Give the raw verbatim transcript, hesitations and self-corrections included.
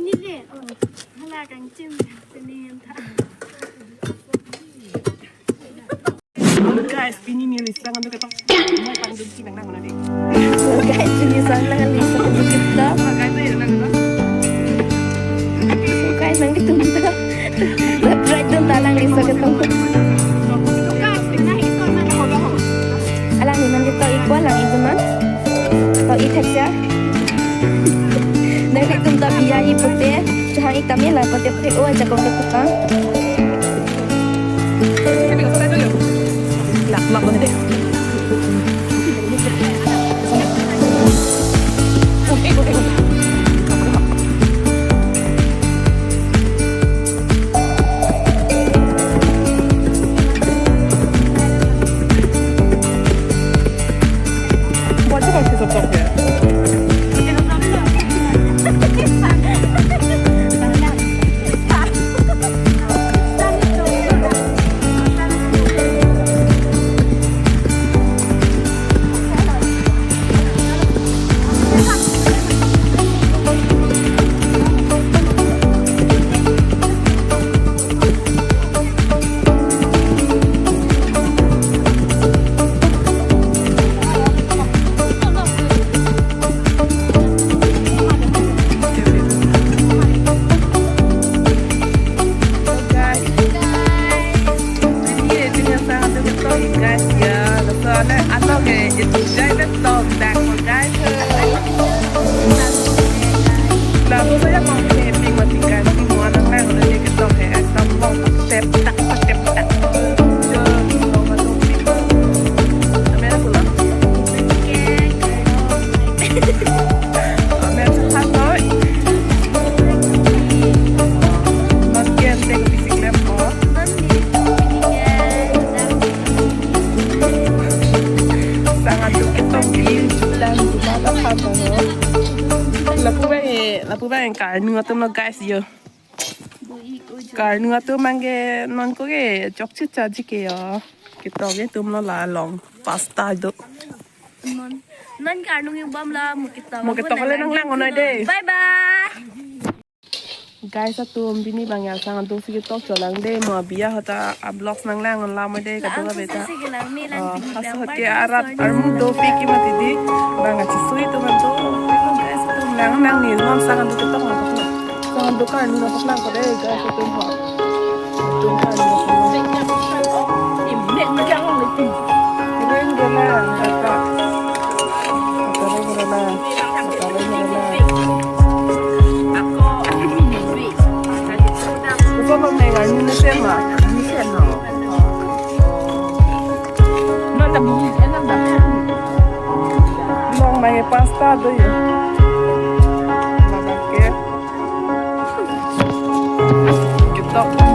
Hala kangchim, pini yang tha. Guys, pini neli sang ando ketok. Mai pangdun si nang nang nang. So guys, pini sang nang nang so ketok. Guys, ayo nang nang. So guys, nanglitum ta. Subscribe dun ta nangliso ketok. Alang ni nang ketok ikwa lang ijuman. To ithak siya. Nanglitum ta biya ipote. Chahang ik tame la pote phe o ajakong ketok ta. Lak, lak, lak. Guys, ini ya, dengan sangat betul, guys, ya. Soalnya, ano, kayak itu, guys, betul, guys. Lapu saja mau camping mati kan, semua anak-anak udah dia ketok ya, ketok, step tak, step tak. Jom, jom, jom, jom. Kami ada pulang. Kami ada pulang. Mas Ken, thank you, bisiklep, oh. Sangat tuh ketok di dan cuma tak apa, no. Lapu bang, lapu bang karnu atum lo, guys, yo. Karnu atum mangge non ko ke chokche chaji ke yo. Ketok ke atum lo la long pasta do. Non, non karnu yung bam la mo ketok. Mo ketok le nang lang onai de. Bye bye. Guys, atum pini bang ya sang atum si ketok cholang de, mo biya hota a vlogs nang lang on la mo de, la kadung ang beta. Kusi si kelang me lang. Oh, pini haso bang ke bang arat son. Armu dopik ke mati di, bang achi sui atum atum. Guys, atum lang nang ni non sang atum ketok nang. Sang atum karnu nang lang ko de, guys, atum ho. Atum karnu nang lang. Ring de lang, kata. Kata ring de lang. Uko pamela ni mesen ma? Mesen, no. No, tapi enak dah. Long mai pasta do ya. Mama ke. Ketok.